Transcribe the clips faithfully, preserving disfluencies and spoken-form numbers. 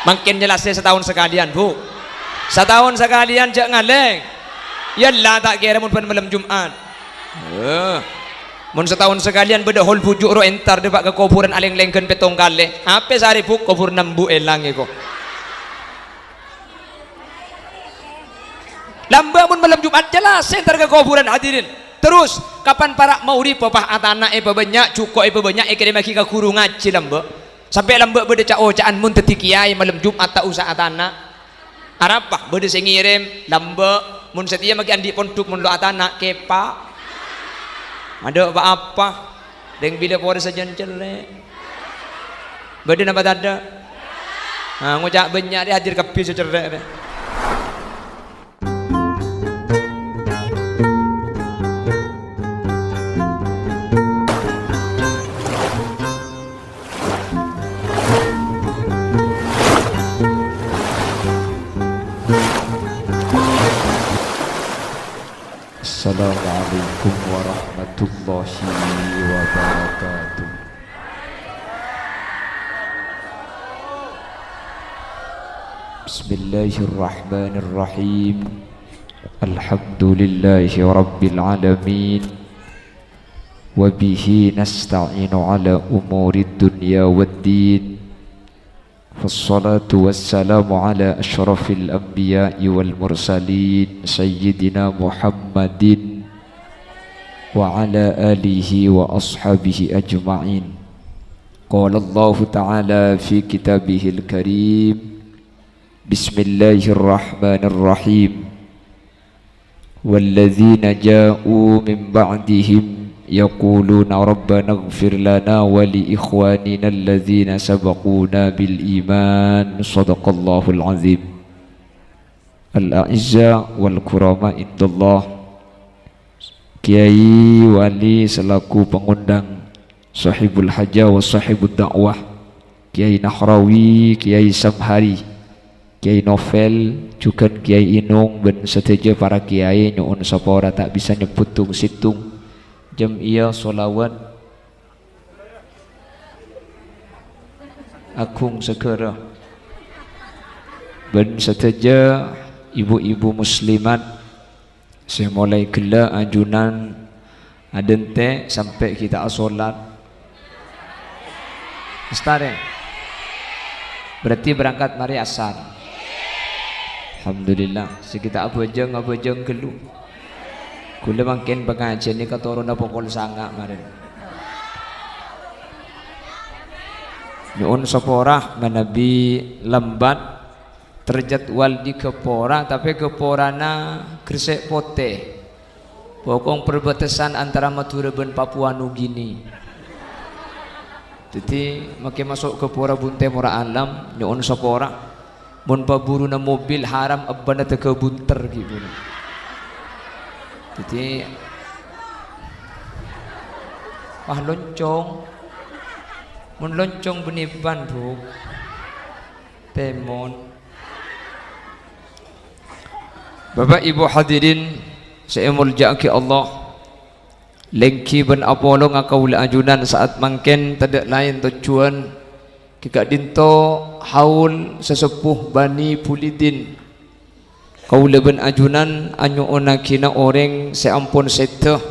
Mangkèn nyellase sataon sakalèyan, Bu. Sataon sakalèyan jhâ' ngalèng. Yâ la, ta' kèra mon bân malem Jum'at. Eh. Mon sataon sakalèyan bâdâ hol buju' ro entar dâpa' ka kobhurân alèng-lèngghân pèttong kalè. Apè sarè, Bu, kobhurânna embu' èlang èko. Lambâ' mon malem Jum'at, jelas entar ka kobhurân, hadirin. Terros, kapan para' maurip, pas atana' èpabânnya', jhuko' èpabânnya', èkèrèmmaghi ka ghuru ngajhi lambâ'. Sampè' lambâ' bâdâ ca'-oca'an mon dhâddhi kèyaè malem Jum'at ta' osa atana'. Arapa bâdâ sè ngèrèm, lambâ', mon satèya maghi andi' pondhuk mon lo' atana', kèpa'. Adâ' pa-apa. Rèng bilâ porè sajân cellè'. Bâdâ napa tadâ'? Nah, ngoca' bânnya' rè hadir kabbhi sè cerrè' rè. Assalamualaikum warahmatullahi wabarakatuh. Bismillahirrahmanirrahim. Alhamdulillahi rabbil alamin. Wa bihi nasta'inu ala umurid dunya waddin. Wassalatu wassalamu ala asyrafil anbiya'i wal mursalin, Sayyidina Muhammadin wa ala alihi wa ashabihi ajma'in. Qala Allahu ta'ala fi kitabihil karim, Bismillahirrahmanirrahim. Walladzina ja'u min ba'dihim yaquluna rabbana ighfir lana wa li ikhwanina alladzina sabaquna bil iman. Shadaqallahul azim. Al-a'izza wal kurama indallah. Kiai Wali selaku pangondhâng, Sahibul Haja wa Sahibud Da'wah, Kiai Nahrawi, Kiai Samhari, Kiai Novel, jhughân Kiai Inung bân sadhâjâ para kiai nyo'on sapora ta' bisa nyebbhut tong-settong. Jam'iyah Sholawat Agung Sagara bân sadhâjâ ibu-ibu muslimat sè molaè ghellâ' ajunan adhânte' sampè' ghi' ta' asolat. Lestare. Berarti berangkat marè asar. Alhamdulillah, sè ghi' ta' abhâjâng, abhâjâng ghâllu. Kaulâ mangkèn pangajiân nèka toronna pokol sanga' marèn. Nyo'on sapora manabi lambat. Terjadwal di Gapora, tapè Gaporana Gresik Potè. Bokong perbatasan antara Madura bân Papua Nugini. Dhâddhi, makè maso' Gapora Buntè Mora Alam, nyo'on sapora. Mon paburuna mobil haram, ebbâna tèghâ bunter, ghi' buru. Dhâddhi, wah, loncong. Mon loncong bânnè bân, Bu. Tèmon. Bapa' Ibu hadirin sè èmoljâ'aghi Allah, lèngghi bân apolonga kaulâ ajunan sa'at mangkèn tadâ' laèn tojjhuwân ghi' ka'dinto haul saseppo Bani Bulidin. Kaulâ bân ajunan anyo'onaghina orèng sè ampon sèdhâ.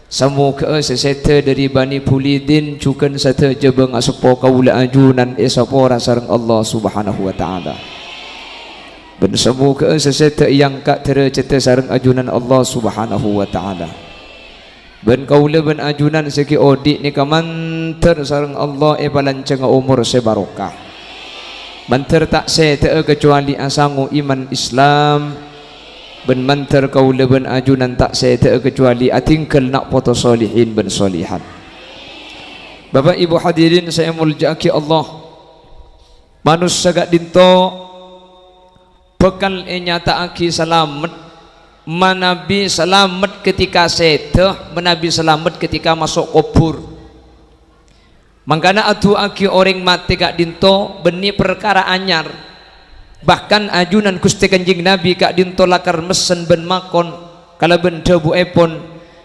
Samoghâ'â sè sèdhâ dhâri Bani Bulidin jhughân sadhâjâ bângaseppo kaulâ ajunan èsapora sareng Allah Subhanahu wa Ta'ala. Bân samoghâ'â sè sèdhâ èangka' dârâjhâddhâ sareng ajunan Allah Subhanahu wa Ta'ala. Bân kaulâ bân ajunan sè ghi' odi' nèka mandhâr sareng Allah èpalanjhânga omor sè barokah. Mandhâr ta' sèdhâ'â kacobâli asango iman Islam, bân mandhâr kaulâ bân ajunan ta' sèdhâ'â kacobâli adhingghâl na' poto solihin bân solihat. Bapa' Ibu hadirin sè èmoljâ'aghi Allah, manossa ka'dinto bhâkal ènyata'aghi salamet, manabi salamet ketika sèdhâ, manabi salamet ketika maso' kobhur. Mangkana adu'aaghi orèng matè ka'dinto bânnè parkara anyar. Bahkan ajunan Ghustè Kanjeng Nabi ka'dinto lakar messen bân makon kalabân dhâbuèpon,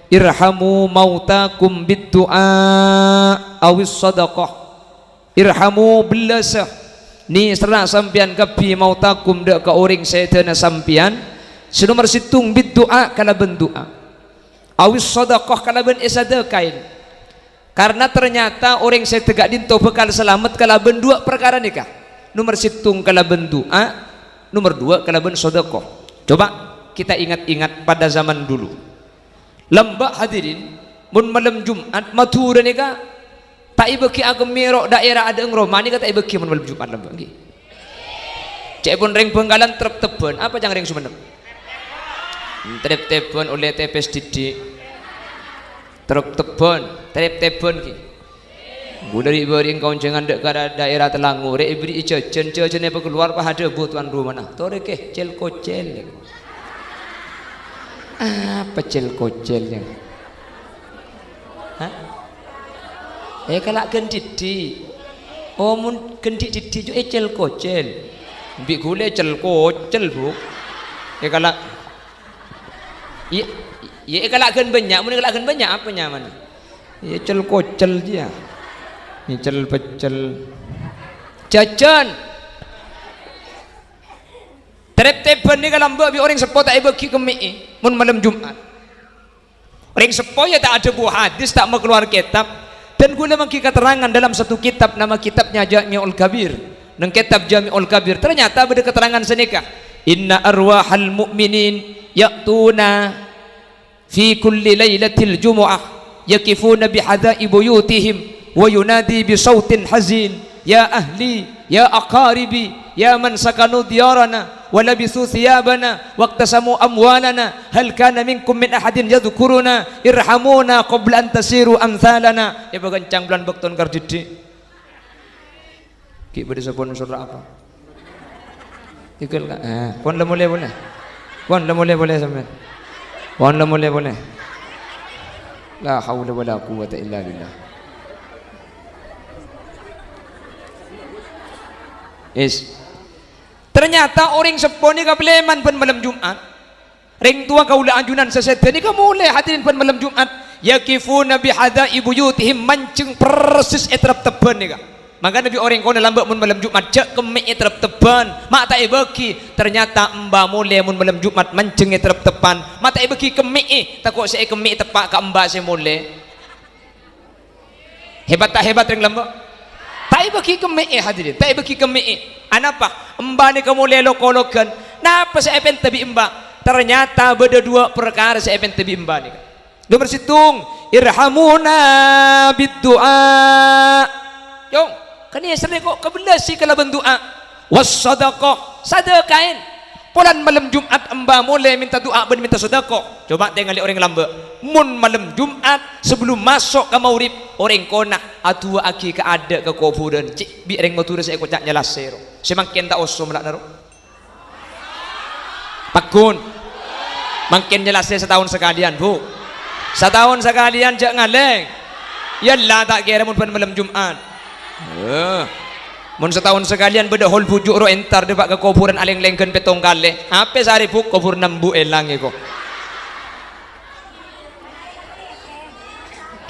"Irhamu mautakum bid du'a awis shadaqah." Irhamu, bellâsâ. Nèserra sampèyan kabbhi mautakum dhâ' ka orèng sèdhâna sampèyan, sè nomer sèttong biddu'a kalabân du'a. Awis shadaqah kalabân èsadhâkaè. Karna ternyata orèng sè dhâ' ka'dinto bhâkal salamet kalabân duwâ' parkara nèka. Nomer sèttong kalabân du'a, nomer duwâ' kalabân shadaqah. Coba kita ingat-ingat pada zaman dulu. Lambâ' hadirin, mon malem Jum'at Madhurâ nèka ta' èbâghi akemmè ro' daèra adâ'eng roma nèka ta' èbâghi mon malem Jum'at lambâ', ngghi. Ca'èpon rèng Bhângkalan trep-tebbhân, apa ca'na rèng Sumenep? Trep-tebbhân ollè tèpès dhiddhi'. Trep-tebbhân, trep-tebbhân, ghi. Ghulâ ri'-bâri'eng kaonjhângan dhâ' ka daèra Tellangu, rè' èberri'i jhâjhân, jhâjhân èpakalowar pas adhâbu towan romana. "Torè, Kè, cèl-kocèl." Apa cèl-kocèl, ya? Hah? Èkala' ghân dhiddhi'. Oh, mon ghân dhiddhi' jhâ' ècèl-kocèl. Bi' ghulâ ècèl-kocèl, Bu. Èkala', iyâ, iyâ, èkala' ghân bânnya', mon èkala' ghân bânnya', apa nyamana? Ècèl-kocèl, jiyâ. Ècèl-pècèl. Jhâjhân. Trep-tebbhân nèka lambâ' bi' orèng seppo ta' èbâghi kemmè'è, mon malem Jum'at. Orèng seppo, ya, ta' adhâbu hadis, ta' makalowar kètab. Dan ghulâ mangghi katerrangan dalam satu kitab, nama kitabnya Jami'ul Kabir. Neng kètab Jami'ul Kabir, ternyata bâdâ katerrangan sanèka, "Inna arwahal mu'minin ya'tuna fi kulli lailatil jumu'ah, yaqifuna bihadza'i buyutihim, wa yunadi bi shautin hazin, 'Ya ahli, ya aqaribi, ya man sakanu diyarana, wa labisu thiyabana, waqtasamu amwalana, hal kana minkum min ahadin yadzkuruna, irhamuna qabla an tasiru amtsalana.'" Èpakencang bulân bâkto kardhiddhi'. Ghi' bâdâ sponsor apa? Tikel, Kak. Eh, pon la molè polè. Pon la molè polè sampèyan. Pon la molè polè. La haula wala quwwata illa billah. Is. Ternyata orèng seppo nèka palèman bân malem Jum'at. Rèng towa kaulâ ajunan sè sèdhâ nèka molè hadirin bân malem Jum'at. Yaqifuna bihadza'i buyutihim, manjheng persis è trep-tebbhân nèka. Mangkana bi' orèng kona lambâ' mon malem Jum'at, jhâ' kemmè'è trep-tebbhân, ma' ta' èbâghi. Ternyata emba molè mon malem Jum'at manjheng è trep-tebbhân, ma' ta' èbâghi kemmè'è, tako' sè èkemmè'è teppa' ka emba sè molè. Hebat ta' hebat rèng lambâ'? Ta' èbâghi kemmè'è, hadirin, ta' èbâghi kemmè'è. Anapa? Emba nèka molè lo-kologhân. Napa sè èpènta bi' emba? Ternyata bâdâ duwâ' parkara sè èpènta bi' emba nèka. Nomer sèttong, "Irhamuna bid du'a." Cong, kanèserrè ko' kabellasi kalabân du'a. "Was sadaqah," sadhâkaè. Polana malem Jum'at emba molè mènta du'a bân mènta sadhâka. Coba tèngalè orèng lambâ'. Mon malem Jum'at, sabellum maso' ka maghrib, orèng kona adu'aaghi ka adâ' ka kobhurân. Cè' bi' rèng Madhurâ sè èkoca' nyalasè, ro. Sè mangkèn ta' osom la, naro. Pagghun. Mangkèn nyalasè sataon sakalèyan, Bu. Sataon sakalèyan jhâ' ngalèng. Yâ la, ta' kèra mon bân malem Jum'at. Eh. Mon sataon sakalèyan bâdâ hol bhuju' ro entar dâpa' ka kobhurân alèng-lèngghân pèttong kalè. Apè sarè, Bu, kobhurânna embu' èlang èko.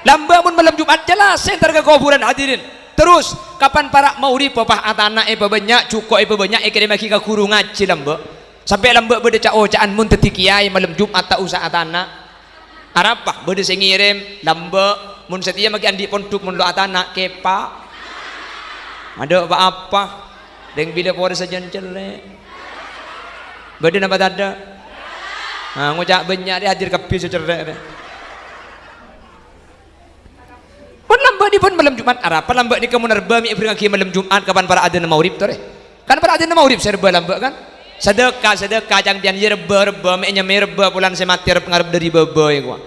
Lambâ' mon malem Jum'at, jelas entar ka kobhurân, hadirin. Terros, kapan para' maghrib, pas atana' èpabânnya', jhuko' èpabânnya', èkèrèmmaghi ka ghuru ngajhi lambâ'. Sampè' lambâ' bâdâ ca'-oca'an mon dhâddhi kèyaè malem Jum'at ta' osa atana'. Arapa? Bâdâ sè ngèrèm, lambâ', mon satèya maghi andi' pondhuk, mon lo' atana', kèpa'. Adâ' pa-apa. Rèng bilâ porè sajân cerrè'. Bâdâ napa tadâ'? Ah, ngoca' bânnya' rè hadir kabbhi sè cerrè' rè. Pon lambâ' nèpon malem Jum'at, arapa lambâ' nèka mon rebbhâ mè' èbhârengngaghi malem Jum'at kapan para' adânna maghrib torè? Kan para' adânna maghrib sè rebbhâ lambâ' kan? Sadhâka, sadhâka, cangdiyân yâ rebbhâ, rebbhâ, mè' nyamè rebbhâ, polana sè matè rep-, ngarep dâri bâbâ, yâ, kowa.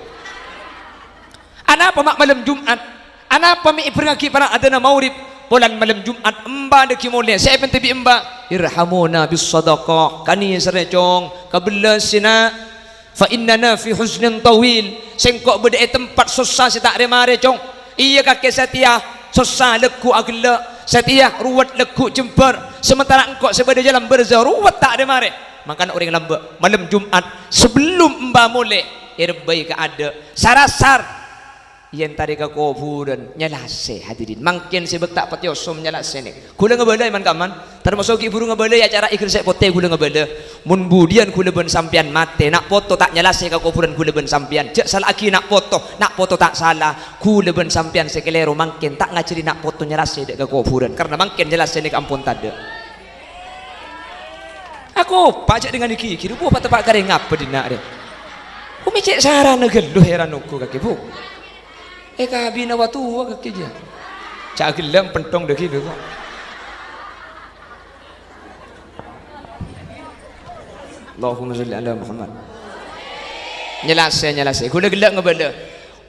Anapa ma' malem Jum'at? Anapa mè' èbhârengngaghi para' adânna maghrib? Polana malem Jum'at emba dhâggi' molè, sè èpènta bi' emba, "Irhamuna bis sadaqah." Kanèserrè, Cong, kabellasina. "Fa innana fi huznin tawil." Sèngko' bâdâ è tempat sossa sè ta' rè-marè, Cong. Iyâ, kakè satèya sossa lagghu' aghellâ', satèya ruwet lagghu' jembhâr. Samantara engko' sè bâdâ è alam barzah ruwet ta' rè-marè. Mangkana orèng lambâ', malem Jum'at, sabellum emba molè, èrebbhâi ka adâ'. Sar-asar. Èyentarè ka kobhurân, nyalasè, hadirin. Mangkèn sè bâk ta' patè osom nyalasè nè. Ghulâ ngabâlâ, è man-kamman. Tamaso' ghi' bhuru ngabâlâ, ya, acara èghârsè' potè ghulâ ngabâlâ. Mon budiyân ghulâ bân sampèyan matè, na' poto ta' nyalasè ka kobhurân ghulâ bân sampèyan. Jhâ' sala'aghi na' poto, na' poto ta' sala. Ghulâ bân sampèyan sè kalèro mangkèn ta' ngajhâri na' poto nyalasè dâ' ka kobhurân. Karna mangkèn nyalasè nèka ampon tadâ'. Akopa' jhâ' dengan ghighir, Bu, pateppa' karè ngapa dinna' rè? Bu, mè' cè' sarana ghâllu, heran ongghu kakè, Bu. Èkabina wa towa kakè jâ. Jhâ' ghellâ' pentong dâggi' bhâko. Allahumma shalli ala Muhammad. Nyalasè, nyalasè. Ghulâ ghellâ' ngabâlâ.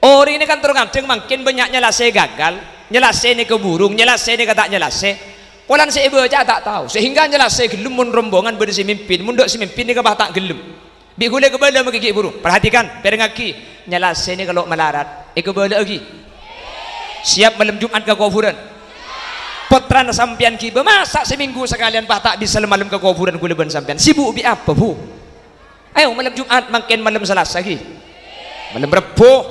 Orèng nèka kan terkadang mangkèn bânnya' nyalasè gagal, nyalasè nèka burung, nyalasè nèka ta' nyalasè. Polana sè èbâca'a ta' tao, sehingga nyalasè ghellem mon rombongan bâdâ sè mimpin, mon dâ' sè mimpin nèka pas ta' ghellem. Bi' ghulâ èkabâlâ maghi ghi' bhuru. Perhatikan, pèrengngaghi. Nyalasè nèka lo' malarat, èkabâlâ'âghi. Siap malem Jum'at ka kobhurân. Pottrana sampèyan ghibâ, masa' samènggu sakalèyan pas ta' bisa malem ka kobhurân ghulâ bân sampèyan? Sibuk bi' apa, Bu? Ayo, malem Jum'at, mangkèn malem Salasa, ghi. Malem Rebbhu.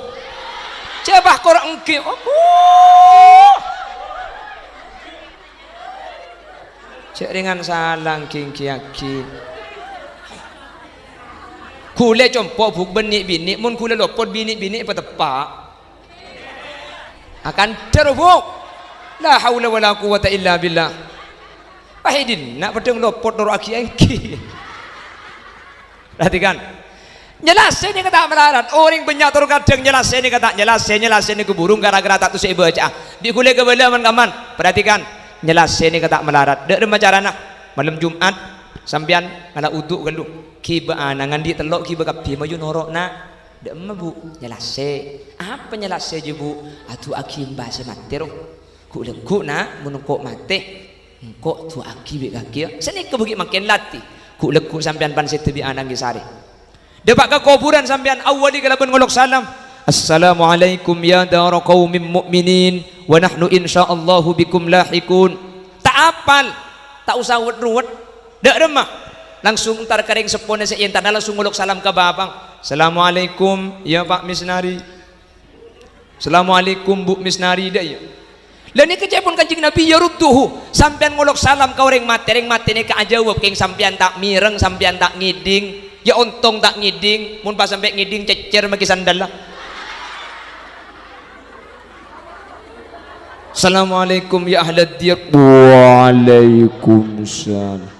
Jhâ' pas kor èngghi. Aduh. Jhâ' rèngan sala èngghi-èngghiaghi. Ghulâ compo', Bu, bân nè'-binè', mon ghulâ lopot, binè'-binè' pateppa'. Akandhâr, Bu. La haula wala quwwata illa billah. Wah, è dinna' peddhâng lopot noro'aghi èngghi. Perhatikan. Nyalasè nèka ta' malarat. Orèng bânnya' tor kadhâng nyalasè nèka ta' nyalasè, nyalasè nèka burung gara-gara ta' tao sè èbâca'a. Bi' ghulâ èkabâlâ man-kamman. Perhatikan. Nyalasè nèka ta' malarat. Dâ' remma carana. Malem Jum'at, sampèyan ngala' udu' ghâllu. Ghibâ ana'na andi' tello' ghibâ kabbhi, mayu noro', na'. Dâ' remma, Bu? Nyalasè. Apa nyalasè jâ, Bu? Adu'aaghi emba sè matè, ro. Ghu'-lagghu', na', mon engko' matè, engko' du'aaghi bi' kakè, ya. Sanèka bâgi mangkèn latè. Ghu'-lagghu' sampèyan pan sèdhâ bi' ana'na sarè. Dâpa' ka kobhurân sampèyan, awwali kalabân ngolok salam. "Assalamualaikum ya dara qaumin mu'minin, wa nahnu insyaallahu bikum lahiqun." Ta' apal, ta' osa wet-ruwet. Dâ' remma. Langsung entar ka rèng seppona sè èyentarana, langsung ngolok salam ka bapa'na. "Assalamualaikum, ya Pa' Misnari." "Assalamualaikum, Bu Misnari," dâ' iyâ. Lah nèka ca'èpon Kanjeng Nabi, "Yarudduhu," sampèyan ngolok salam ka orèng matè, rèng matè nèka ajâwâb, kèng sampèyan ta' mèreng, sampèyan ta' ngèdhing, ya ontong ta' ngèdhing, mon pas sampè' ngèdhing cècèr maghi sandalla. "Assalamualaikum ya ahlad diyar." "Waalaikumsalam."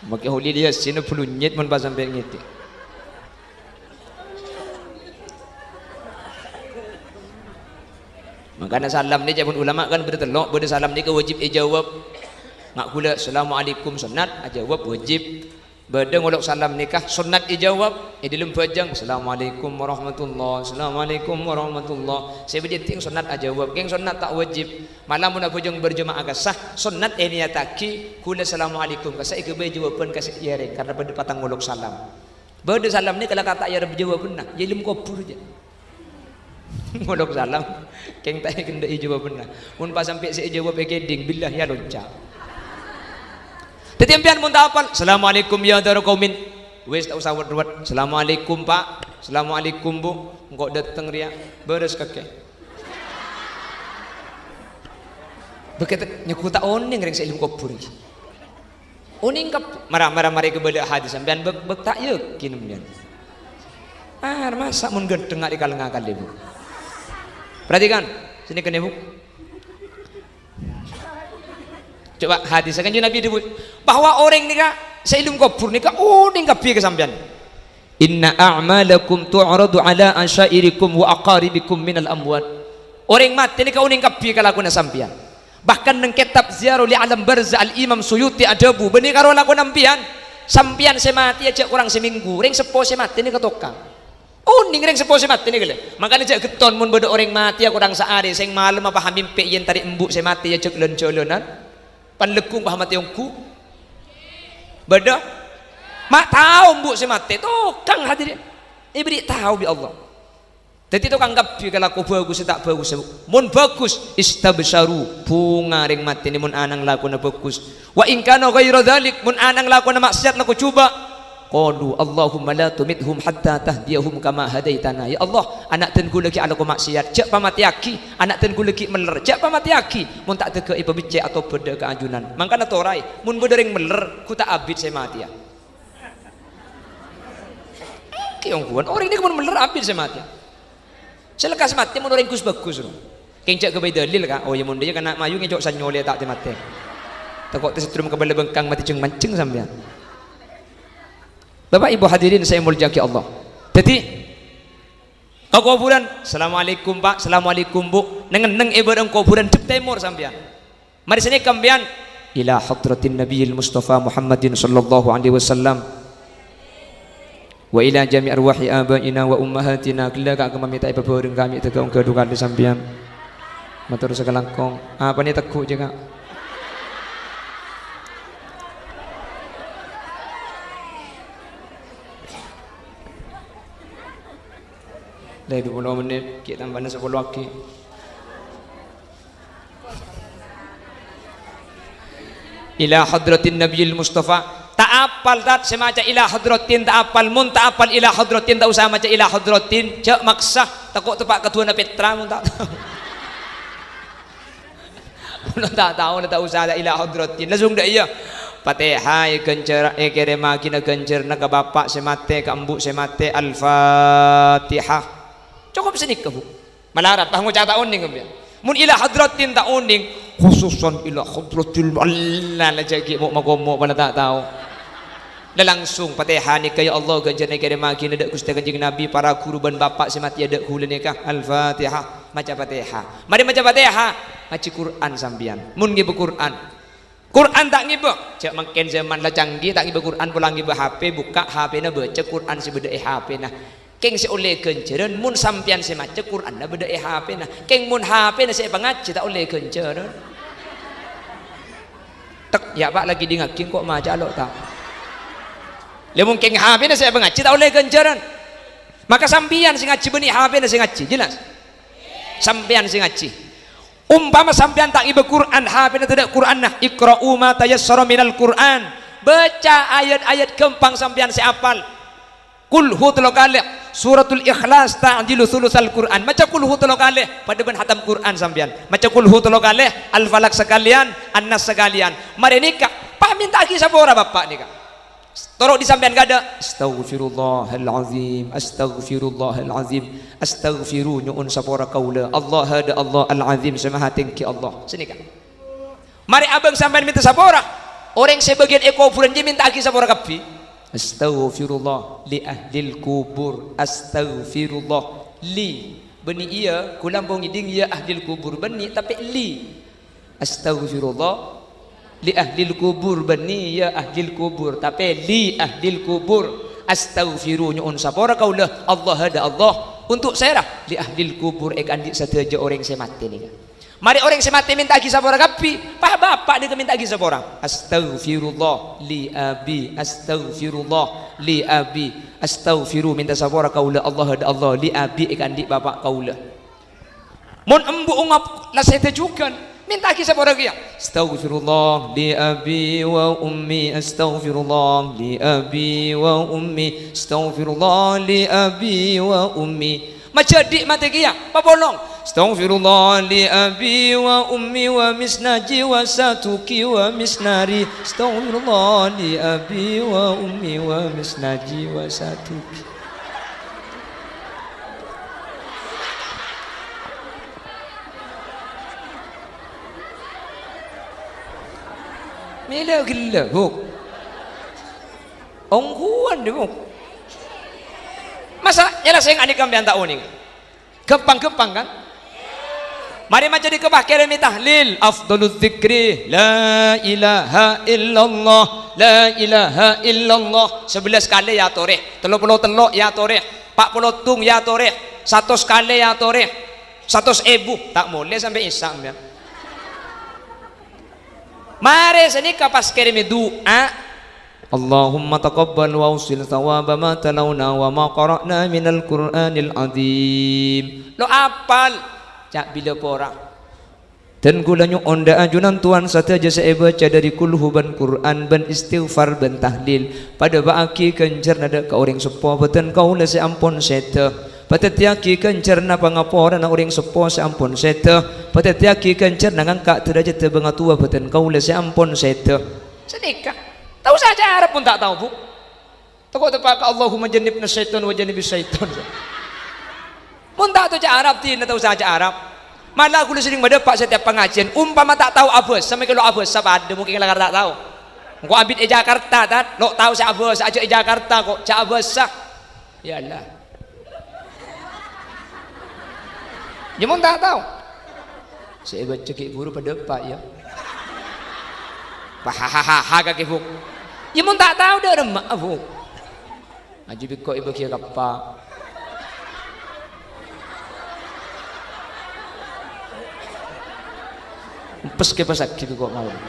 Makè Kholil Yasin bulunyet mon pas sampèyan ngèdhing. Mangkana salam nè, ca'èpon ulama kan bâdâ tello', bâdâ salam nèka wajib èjâwâb. Nga' ghulâ, "Assalamualaikum," sonnat, ajâwâb wajib. Bâdâ ngolok salam nèka sonnat èjâwâb, è dâlem bhâjâng, "Assalamualaikum warahmatullah, assalamualaikum warahmatullah." Sè bâdâ èngghi sonnat ajâwâb, kèng sonnat ta' wajib. Malah mon abhâjâng berjamaah kassa', sonnat ènèyattaghi, ghulâ "Assalamualaikum" kassa' èghâbây jâwâbhân ka sè èyarèng, karna bâdâ patang ngolok salam. Bâdâ salam nèka la kata' èyarep jâwâbhânna, ya è dâlem kobhur jâ. Ngolok salam, kèng ta' èkendhâ'i jâwâbhânna. Mon pas sampè' sè èjâwâb èkèdhing, billahi ya lonca'. Dâddhi sampèyan mon ta' apal, "Assalamualaikum ya dara qaumin." Wis, ta' osa wet-ruwet. "Assalamualaikum, Pak. Assalamualaikum, Bu. Engko' dâteng rèya." Bârâs kakè. Bâkèt nyegghu ta' onèng rèng sè è dâlem kobhur. Onèng kab-, mara, mara, marè kabâlâ hadis sampèyan bâk, bâk ta' yakin sampèyan. Ah, masa' mon ghântengnga rè kal-ngakalè, Bu? Perhatikan, sini kene, Bu. Coba hadis Kanjeng Nabi dâbu, bahwa orèng nèka sè è dâlem kobhur nèka onèng kabbhi ka sampèyan. "Inna a'malakum tu'radu ala asyairikum wa aqaribikum minal amwat." Orèng matè nèka onèng kabbhi kalakowanna sampèyan. Bahkan neng kètab Ziyarul Alam Barzah Al-Imam Suyuti adhâbu, "Bânnè karo lakona sampèyan, sampèyan sè matè jhâ' korang samènggu, rèng seppo sè matè nèka tokang." Onèng rèng seppo sè matè nèka lè. Mangkana jhâ' ghetton mon bâdâ orèng matè korang saarè, sèng malem apa ha mimpè èyentarè embu' sè matè jhâ' lan-jhâlânan. Pan lagghu' pas matè ongghu. Bâdâ? Ma' tao embu' sè matè, tokang hadirin. Èberri' tao bi' Allah. Dâddhi tokang kabbhi kalako bhâghus sè ta' bhâghus. Mon bhâghus, istabsyaru, bhunga rèng matè nè mon ana'na lakona bhâghus. Wa in kana ghaira dzalik, mon ana'na lakona ma'siyat lako jhubâ', Qalu, "Allahumma la tumithum hatta tahdiyahum kama hadaitana." Ya Allah, ana' dân ghulâ ghi' alako ma'siyat, jhâ' pamatèyaghi. Ana' dân ghulâ ghi' meller, jhâ' pamatèyaghi. Mon ta' dâgâ èpabeccè' atobhât dâ' ka ajunan. Mangkana toraè, mon bâdâ orèng meller, ghu ta' abit sè matèya. Ènggi ongghuwân, orèng nèka mon meller abit sè matèya. Sè lekkas matè mon orèng ghus-bhâghus, ro. Kèng jhâ' ghâbây dalil, Ka'. Oh, iyâ, mon dhiyâ kana' mayu ngèco' sanyolè ta' tè-matè. Tako' tèsettrum kabâlâ bengkang matè jeng-manjeng sampèyan. Bapak Ibu hadirin sè èmoljâ'aghi Allah. Dhâddhi, ka kobhurân, "Assalamualaikum, Pak. Assalamualaikum, Bu." Neng-enneng è bârâng kobhurân, dhep tèmor sampèyan. Marè sanèka sampèyan, "Ila hadratin Nabiyil Mustafa Muhammadin sallallahu alaihi wasallam. Wa ila jami arwahi abaina wa ummahatina." Ghellâ' ka' kemma mènta èpabhâreng ka' mè' tèghâ ongghâ du kalè sampèyan. Mator sakalangkong. Apa nè tegghu' jâ, Ka'? Lè, dua puluh menit, ghi' tambâna sapolo aghi'. Ila hadratin Nabiyil Mustafa. Ta' apal, Tat, sè maca ila hadratin ta' apal. Mon ta' apal ila hadratin, ta' osa maca ila hadratin. Jhâ' maksa, tako' teppa' kadhuwâna pètra mon ta' tao. Mon ta' tao, ta' osa ila hadratin. Langsung dâ' iyâ. Fatihah èghânjhâr, èkèrèmmaghina ghânjhârânna ka bapa' sè matè, ka embu' sè matè. Al-Fatihah. Cokop sanèka, Bu. Malarat, pas ngoca' ta' onèng, sampèyan. Mon ila hadratin ta' onèng, khususan ila hadratil Allah, la jâ' ghi' mo'-makomo' pala ta' tao. La langsung Fatihah nèka, "Ya Allah, ghânjhârânna èkèrèmmaghina dâ' Ghustè Kanjeng Nabi, para ghuru bân bapa' sè matèya dâ' ghulâ nèka." Al-Fatihah. Maca Fatihah. Marè maca Fatihah, ngajhi Qur'an sampèyan. Mon ngibâ Qur'an, Qur'an ta' ngibâ. Jhâ' mangkèn zaman la canggih, ta' ngibâ Qur'an, pola ngibâ H P, bukka' H P-na, baca Qur'an sè bâdâ è H P-na. Kèng sè ollè ghânjhârân, mon sampèyan sè maca Qur'anna bâdâ è H P-na. Kèng mon H P-na sè èpangajhi, ta' ollè ghânjhârân. Tek, ya, Pak, la kèdingngaghi engko' maca lo', ta'. Lha, mon kèng H P-na sè èpangajhi, ta' ollè ghânjhârân. Maka sampèyan sè ngajhi bânnè H P-na sè ngajhi, jelas? Sampèyan sè ngajhi. Ompama sampèyan ta' ngibâ Qur'an, H P-na tadâ' Qur'anna, "Iqra'u ma tayassara minal Qur'an." Baca ayat-ayat ghâmpang sampèyan sè apal. Qul hu tello kalè, Suratul Ikhlas ta'dilu sulusal Qur'an. Maca Qul hu tello kalè, padâ bân hatam Qur'an sampèyan. Maca Qul hu tello kalè, Al-Falaq sakalèyan, An-Nas sakalèyan. Marè nèka, pas mènta'aghi sapora bapa' nèka. Toro' dhi' sampèyan kaadâ', "Astaghfirullahal azim, astaghfirullahal azim, astaghfiru, nyo'on sapora kaulâ, Allah hada Allah, Al-Azim, sè maha tèngghi Allah." Sanèka. Marè abâng sampèyan mènta sapora, orèng sè bâgiyân è kobhurân jiyâ mènta'aghi sapora kabbhi. "Astaghfirullah li ahlil kubur, astaghfirullah li." Bânnè iyâ, ghulâ ampon ngèdhing, ya ahlil kubur bânnè, tapè li. "Astaghfirullah li ahlil kubur," bânnè, "Ya ahlil kubur," tapè "Li ahlil kubur." "Astaghfiru," nyo'on sapora kaulâ, "Allah hada Allah," untuk sèra? "Li ahlil kubur," è kaandi' sadhâjâ orèng sè matè nèka. Marè orèng sè matè mènta'aghi sapora kabbhi, pas bapa' nèka mènta'aghi sapora. "Astaghfirullah li abi, astaghfirullah li abi, astaghfiru," mènta sapora kaulâ, "Allah hada Allah," li abi, è kaandi' bapa' kaulâ. Mon embu' ongap la sèdhâ jhughân, mènta'aghi sapora kèya. "Astaghfirullah li abi wa ummi, astaghfirullah li abi wa ummi, astaghfirullah li abi wa ummi." Majâdhi' matè kèya, papolong. "Astaghfirullah li abi wa ummi wa misnaji wa satuki wa misnari. Astaghfirullah li abi wa ummi wa misnaji wa satuki." Mèlè ghellâ', Bu. Ongghuwân, Bu. Masa nyèlesèng anèka sampèyan ta' onèng? Ghâmpang-ghâmpang, kan? Marè maca dhika pas kèrèmè tahlil, afdhaludz dzikri, la ilaha illallah, la ilaha illallah. Sabellâs kalè èyatorè, tello polo tello' èyatorè, pa' polo tong èyatorè, satos kalè èyatorè, satos èbu, ta' molè sampè' Isya', sampèyan. Marè sanèka pas kèrèmè du'a, "Allahumma taqabbal wa ausil thawaba ma talauna wa ma qara'na minal Qur'anil azim." Lo' apal, ca' bilâ pora. Dân kaulâ nyo'on dâ' ajunan towan sadhâjâ sè èbâca dâri kulhu bân Qur'an bân istighfar bân tahlil, padâpa'aghi ghânjhârânna dâ' ka orèng seppo bhâdhân kaulâ sè ampon sèdhâ. Padhâddhiyâghi ghânjhârânna pangaporana orèng seppo sè ampon sèdhâ. Padhâddhiyâghi ghânjhârânna ngangka' dârâjhâddhâ bângatowa bhâdhân kaulâ sè ampon sèdhâ. Sanèka. Tao saja Arab pon ta' tao, Bu'. Tako' teppa' ka Allahumma jannibna syaitan wa jannibis syaitan. Mon ta' tao ca' Arab, dinah tao saja Arab. Mala kaulâ serrèng madâpa' setiap pangajiân. Ompama ta' tao abhâsa, mèkè lo' abhâsa padâ, mungkin lakar ta' tao. Engko' abit è Jakarta, Tad, lo' tao sè abhâsa, ajâ' è Jakarta ko', ja' abhâsa. Ya Allah. Ya, mon ta' tao. Sè èbâca ghi' buru padâpa', ya. Pahahahaha, kakè, Bu'. Ya, mon ta' tao, dâ' remma'a, Bu'. Ajâ bi' ko' èbâgiyâ kappa. Empes kè pasaghi bi' ko' malem.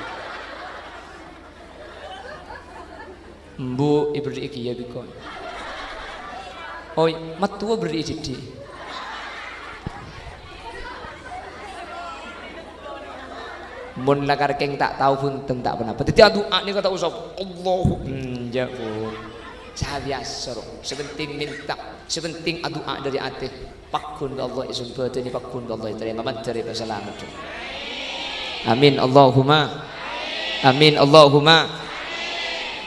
Embu' èberri'i kèya bi' ko'. Oi, mattowa berri'i dhiddhi'. Mon lakar kèng ta' tao, bhunten ta' ponapa. Dhâddhi adu'a nèka ta' osa, Allahu, enjâ', Bu'. Sabiyasa, ro. Sè pentèng mènta, sè pentèng adu'a dâri atè. Pagghun bi' Allah èsembhâdhâni, pagghun bi' Allah ètarèma, mandhâr èpasalamet. Amin, Allahumma. Amin, Allahumma.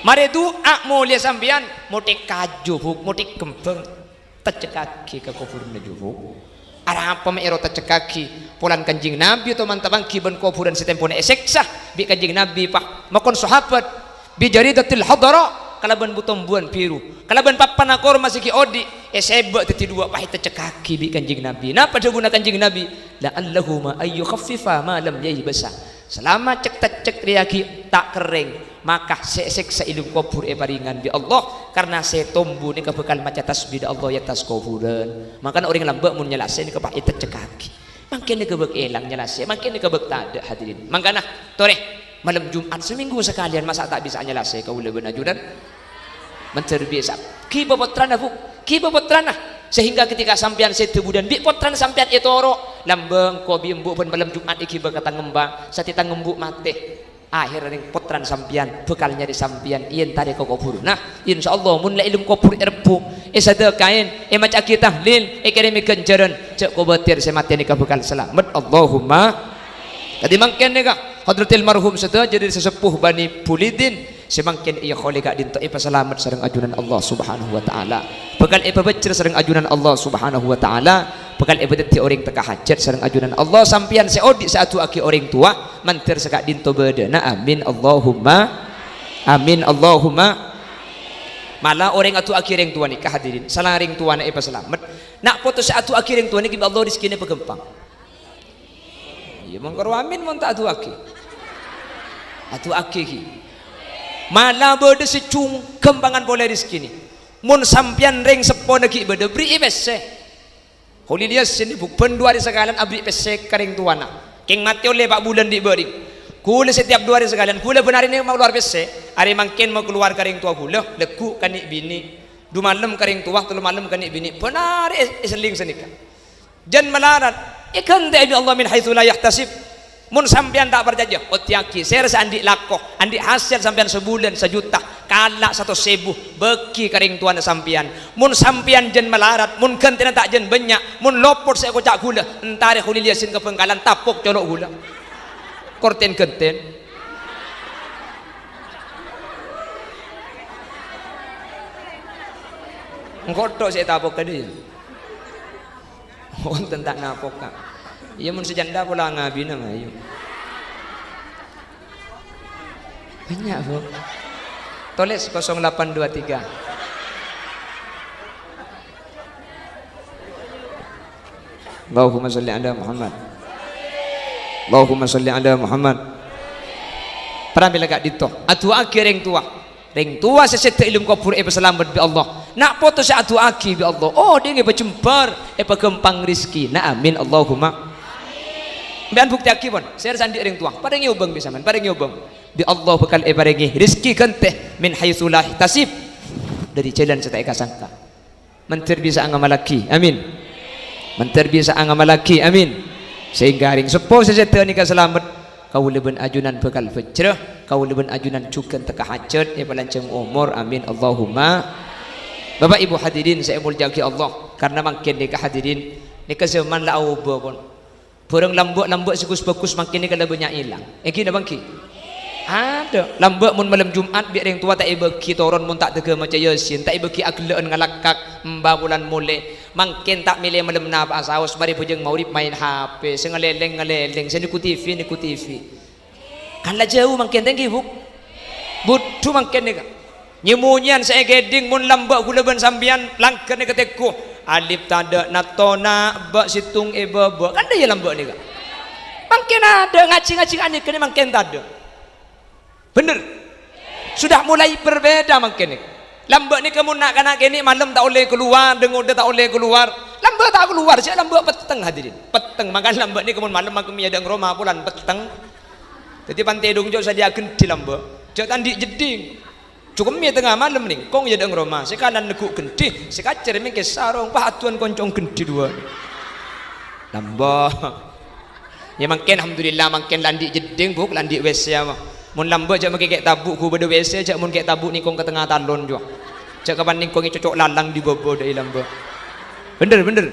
Marè du'a molèya sampèyan, mothèk kaju, Bu', mothèk kembhâng. Tèccekkaghi ka kobhurânna jhubuk. Arapa ma' èro tèccekkaghi? Polana Kanjeng Nabi otoman tapanggi bân kobhurân sè tempona èsèksa bi' Kanjeng Nabi, pa-, makon sahabat, "Bi jaridatil hadara," kalabân bu-tombuwân biru, kalabân pappana korma sè ghi' odi', èsèbâ' dhâddhi duwâ', pas ètèccekkaghi bi' Kanjeng Nabi. Napa dhâbuna Kanjeng Nabi? "La'allahu ma an yukhaffifa ma lam yaibasa." Salama cek-tèccek rèya ghi' ta' kerrèng, maka sè èsèksa è lem kobhur èparèngan bi' Allah, karna sè tombu nèka bhâkal maca tasbih dâ' Allah è attas kobhurân. Mangkana orèng lambâ' mon nyalasè nèka pas ètèccekkaghi. Mangkèn nèka bâk èlang nyalasè, mangkèn nèka bâk tadâ', hadirin. Mangkana, torè, malem Jum'at samènggu sakalèyan masa' ta' bisa nyalasè kaulâ bân ajunan? Mandhâr bisa. Ghibâ pottrana, Bu'. Ghibâ pottrana. Sehingga ketika sampèyan sèdhâ budhân bi' pottrana sampèyan ètoro', lambâ' engko' bi' embu' bân malem Jum'at èghibâ ka tang emba, satèya tang embu' matè. Akhèrra rèng pottrana sampèyan bhâkal nyarè sampèyan èentarè ka kobhur. Nah, insyaallah mon la è lem kobhur èrebbhu', èsadhâkaè, èmaca'aghi tahlil, èkèrèmè ghânjhârân, jhâ' kobâtèr sè matè nèka bhâkal salamet. Allahumma. Kadhi mangkèn nèka, hadratil marhum sadhâjâ dâri sesepuh Bani Bulidin, sè mangkèn èyaholè ka'dinto èpasalamet sareng ajunan Allah Subhanahu wa Ta'ala. Bhâkal èpabhâjjher sareng ajunan Allah Subhanahu wa Ta'ala. Bhâkal èpadhâddhi orèng tekka hajhât sareng ajunan Allah. Sampèyan sè odi' sè adu'aaghi orèng towa, mandhâr sè ka'dinto bâdâna. Amin, Allahumma. Amin, Allahumma. Mala orèng adu'aaghi rèng towa nèka, hadirin, sala rèng towana èpasalamet. Na' poto sè adu'aaghi rèng towa nèka bi' Allah rejhekkèna èpaghâmpang. Iyâ, mongkoro amin mon ta' adu'aaghi. Adu'aaghi ghi. Mala bâdâ sè jhung ghâmpangan polè rejhekkèna. Mon sampèyan rèng seppona ghi' bâdâ, bherri'i pèssè. Kholil Yasin, Bu', bân duwâ' arè sakalèyan aberri' pèssè ka rèng towana. Kèng matè ollè pa' bulân dhi' bâri'. Ghulâ setiap duwâ' arè sakalèyan, ghulâ bân arè nèka makalowar pèssè. Arè mangkèn makalowar ka rèng towa ghulâ, lagghu' ka nè' binè'. Du malem ka rèng towa, tello malem ka nè' binè'. Bân arè è-, èsellèng sanèka. Jân malarat, èghântè'è bi' Allah min haitsu la yahtasib. Mon sampèyan ta' parcajâ, oddhiyâghi, sèra sè andi' lako, andi' hasèl sampèyan sabulân sajuta, kala' satos èbu, bâghi ka rèng towana sampèyan. Mon sampèyan jân malarat, mon ghântèna ta' jân bânnya', mon lopot sè èkoca' ghulâ, èntarè Kholil Yasin ka Bhângkalan, tapok colo' ghulâ. Kortèn ghântèn. Engko' tok sè ètapok kadhi. Wonten ta' napoka. Iyâ, mon sè janda pola ngabina, mayu. Bânnya', Bu. Tolès kosong delapan dua tiga. Allahumma shalli ala Muhammad. Allahumma shalli ala Muhammad. Pramèla ka'dinto. Adu'aaghi rèng towa. Rèng towa sè sèdhâ è lem kobhur èpasalamet bi' Allah. Na' poto sè adu'aaghi bi' Allah. Oh, dhing èpajembhâr, èpaghâmpang rejhekkèna. Amin, Allahumma. Sampèyan buktèyaghi, pon. Sèra sè andi' rèng towa. Parèngè obâng bi' sampèyan, parèngè obâng. Bi' Allah bhâkal èparèngè rejhekkè ghântè min haitsu la yahtasib. Dâri jhâlân sè ta' èkasangka. Mandhâr bisa'a ngamallaghi. Amin. Mandhâr bisa'a ngamallaghi. Amin. Sehingga rèng seppo sè sèdhâ nèka salamet, kaulâ bân ajunan bhâkal bhâjrâ, kaulâ bân ajunan jhughân tekka hajât, èpalanjhâng omor, amin, Allahumma. Bapak Ibu hadirin sè èmoljâ'aghi Allah, karna mangkèn nèka hadirin, nèka zaman la aobâ pon. Bhârâng lambâ'-lambâ' sè ghus-bhâghus mangkèn nèka la bânnya' èlang. Èngghi napa èngghi? Adâ'. Lambâ' mon malem Jum'at bi' rèng towa ta' èbâghi toron mon ta' dâgghâ maca Yasin, ta' èbâghi aghellâ'ân ngalakkak, emba bulân molè. Mangkèn ta' mèlè malem napa'a saos, marè bhâjâng maghrib maèn H P, sè ngalèlèng-ngalèlèng, sè nèko T V, nèko T V. Kan la jhâu mangkèn, ta' èngghi, Bu'? Budhu mangkèn nèka. Nyè-monyèyan sè èkèdhing mon lambâ' ghulâ bân sampèyan langghâr nèka tèngghu. Alif tadâ' natto na', bâ' sèttong è bâbâ. Kan dâ' iyâ lambâ' nèka. Mangkèn adâ' ngajhi-ngajhi ka'nèka nè mangkèn tadâ'. Bhender. Sudah mulai berbeda mangkèn nèka. Lambâ' nèka mon na'-kana' kènè' malem ta' ollè kalowar, dâ-ngodâ ta' ollè kalowar. Lambâ' ta' kalowar, jhâ' lambâ' petteng, hadirin. Petteng, mangkana lambâ' nèka mon malem mangkèn mèyadâ' ngroma polana petteng. Dhâddhi pan tèdung jhâ' sadhiyâ gendhi lambâ'. Jhâ' ta' andi' jeddhing. Jhughân mè' tengnga malem nèngkong yâ dâ' ngroma, sè kanan neggu' gendhi, sè kacèr mèngkè sarong, pas addu'ân koncong gendhi duwâ'. Lambâ'. Yâ mangkèn, alhamdulillah, mangkèn la andi' jeddhing, Bu', la andi' W C apa. Mon lambâ' jhâ' mangkè kè' tabu', ghu bâdâ W C, jhâ' mon kè' tabu' nèngkong ka tengnga talon, jhuwa. Jhâ' kapan nèngkongè cocok lalang dâri bâbâ dâ' è lambâ'. Bhender, bhender.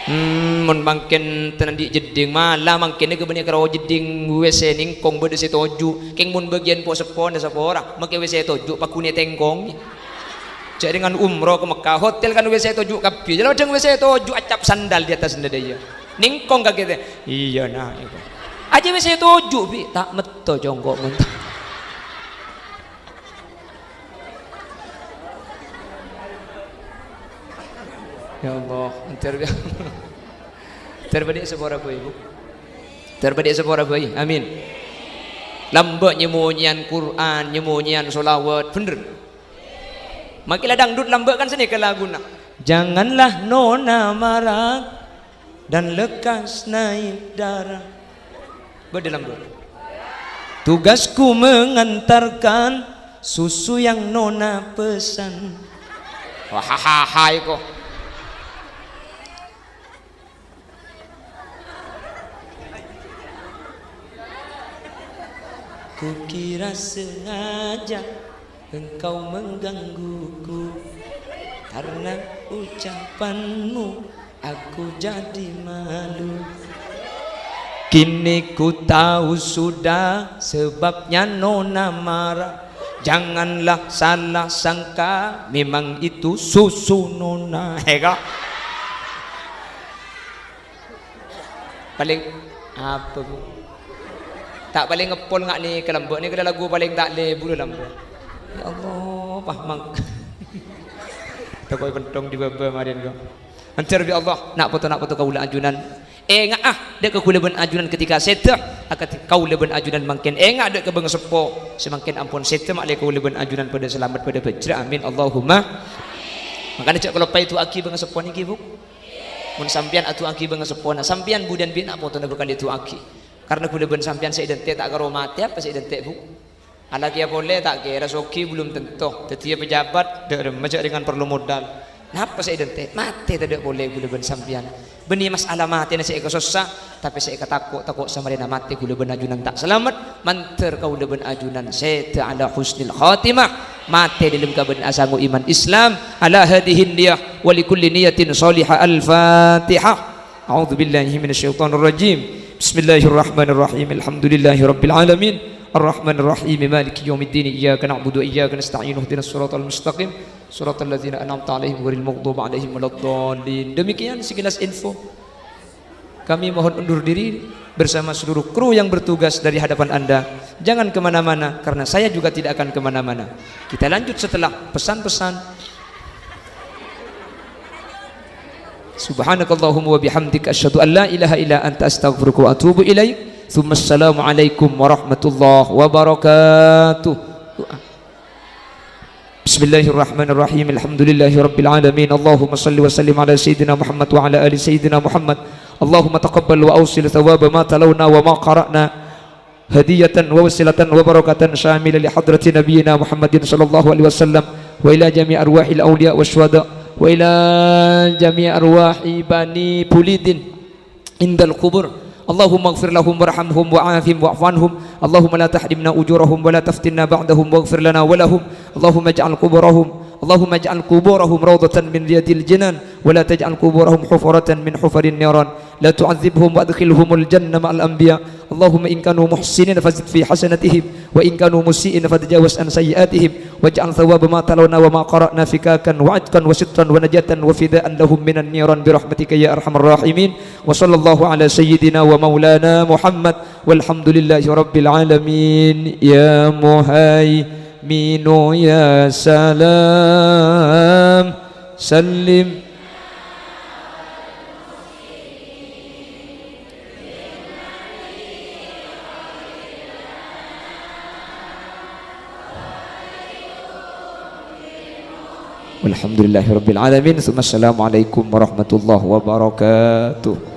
Hmm, mon mangkèn ta' andi' jeddhing, mala mangkèn kabânnya'an karo jeddhing W C nèngkong bâdâ sè toju'. Kèng mon bâgiyân po-seppona sapora, makè W C toju' paghunè tèngkong. Jhâ' rèng umroh ka Mekkah, hotel kan W C toju' kabbhi. Jhâ' la dhâng W C toju' accap sandal di atas dâdâ iyâ. Nèngkong kakè tè. Iyâ, na', iyâ. Ajâ W C toju', Bi'. Ta' metto congko' mon ta'. Ya Allah, èntar, èntar bâdâ sapora bhâi, Bu'. Èntar bâdâ sapora bhâi. Amin. Lambâ' nyè-monyèyan Qur'an, nyè-monyèyan sholawat, bhender. Makè la dangdut lambâ' kan sanèka laguna. Janganlah nona marah dan lekas naik darah. Bâdâ lambâ'. Tugasku mengantarkan susu yang nona pesan. Wahahaha, iko. Kukira sengaja engkau menggangguku, karena ucapanmu aku jadi malu. Kini ku tahu sudah sebabnya nona marah. Janganlah salah sangka, memang itu susu nona. Eka. Palèng apa, Bu? Ta' palèng ngeppol nga' nèka lambâ', nèka lagu palèng ta' lebur lambâ'. Ya Allah, pah mang. Tokoi pentong di bâbâ marèn ko. Èntar bi' Allah, na' poto-na' poto kaulâ ajunan. Ènga'a dâ' ka kaulâ bân ajunan ketika sèdhâ, akadhi kaulâ bân ajunan mangkèn ènga' dâ' ka bângaseppo sè mangkèn ampon sèdhâ, ma'lè kaulâ bân ajunan padâ salamet, padâ bhâjrâ. Amin, Allahumma. Mangkana jhâ' kaloppaè du'aaghi bângaseppo nèka, Bu. Mon sampèyan adu'aaghi bângaseppona, sampèyan budiyân bi' na' potona bhâkal èdu'aaghi. Karna ghulâ bân sampèyan sè èdhânte' ta' karo matè, apa sè èdhânte', Bu? Alakèya polè ta' kèra, soghi belum tentu. Dhâddhiyâ pejabat, dâ' remma jhâ' rèngan parlo modal. Napa sè èdhânte'? Matè tadâ' polè ghulâ bân sampèyan. Bânnè masalah matèna sè èkasossa, tapè sè èkatako', tako' samarèna matè ghulâ bân ajunan ta' salamet. Mandhâr kaulâ bân ajunan sèdhâ ala husnil khatimah, matè dâlem kabân asango iman Islam. Ala hadzihin niyah wa li kulli niyatin shalihah. Al-Fatihah. A'udzubillahi minasyaitonirrajim. Bismillahirrahmanirrahim. Alhamdulillahirabbil alamin. Arrahmanirrahim. Maliki yaumiddin. Iyyaka na'budu wa iyyaka nasta'in. Ihdinas siratal mustaqim. Siratal ladzina an'amta 'alaihim ghairil maghdubi 'alaihim waladdallin. Demikian sekilas info. Kami mohon undur diri bersama seluruh kru yang bertugas dari hadapan Anda. Jangan kemana-mana, karena saya juga tidak akan kemana-mana. Kita lanjut setelah pesan-pesan. Subhanakallahumma wa bihamdika, asyhadu an la ilaha illa anta, astaghfiruka wa atubu ilaik. Tsumma assalamualaikum warahmatullahi wabarakatuh. Bismillahirrahmanirrahim. Alhamdulillahirabbil alamin. Allahumma shalli wa sallim ala sayyidina Muhammad wa ala ali sayyidina Muhammad. Allahumma taqabbal wa awsil thawaba ma talawna wa ma qara'na hadiyatan wa wasilatan wa barakatan syamila li hadrati nabiyyina Muhammadin sallallahu alaihi wasallam wa ila jami' arwahil awliya wasyuhada wa ila jami' arwahi bani bulidin indal qubur. اللهم اغفر لهم وارحمهم وعافهم واعف عنهم. اللهم لا تحرمنا أجورهم ولا تفتنا بعدهم واغفر لنا ولهم. اللهم اجعل قبورهم، اللهم اجعل قبورهم روضة من رياض الجنان ولا تجعل قبورهم حفرة من حفر النيران. لا تعذبهم وأدخلهم الجنة مع الأنبياء. اللهم إن كانوا محسنين فزد في حسناتهم، وإن كانوا مسيئين فتجاوز عن سيئاتهم، واجعل ثواب ما تلونا وما قرأنا فكاكا وعتقا وسترا ونجاة وفداء لهم من النيران برحمتك يا أرحم الراحمين. وصلى الله على سيدنا ومولانا محمد والحمد لله رب العالمين. يا مهيمن يا سلام سلم. والحمد لله رب العالمين. ثم السلام عليكم ورحمة الله وبركاته.